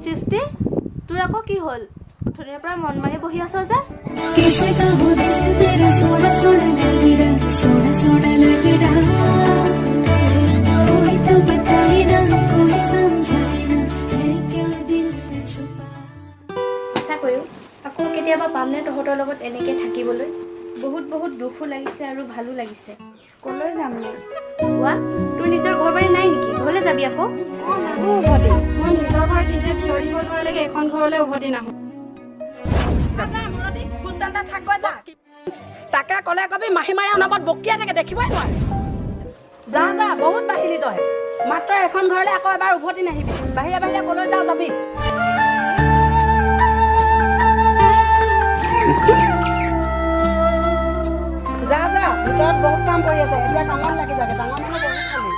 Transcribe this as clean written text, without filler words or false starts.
সৃষ্টি, তোৰ আকৌ কি হ'ল? অথনিৰ পৰা মন মাৰি বহি আছ যে? किसे कहूँ दिल मेरा सोना सोना लगड़ा, सोना सोना लगड़ा। कोई तो बताए ना, कोई समझाए ना, है क्या दिल में छुपा। সঁচাকৈও আকৌ কেতিয়াবা পামনে তহঁতৰ লগত এনেকৈ থাকিবলৈ? বহুত বহুত দুখো লাগিছে আৰু ভালো লাগিছে। কলৈ যামনো? কোৱা, তোৰ নিজৰ ঘৰ বাৰী নাই নেকি? ঘৰলৈ যাবি আকৌ। মই নাহো উভতি। মই নিজৰ ঘৰত নিজে থিয় দিব নোৱাৰিলেকে এখন ঘৰলৈ উভতি নাহো। তাকে ক'লে কবি মাহী মাৰে অনবৰত বকিয়াই থাকে, দেখিবই নোৱাৰে। যা যা, বহুত বাঢ়িলি তই। মাত্ৰ এখন ঘৰলৈ আকৌ এবাৰ উভতি নাহিবি। বাহিৰে বাহিৰে ক'লৈ যাওঁ যাবি। যা যা, ভিতৰত বহুত কাম পৰি আছে, এতিয়া কামত লাগি যাগে। ডাঙৰ মানুহ বহুত খালি।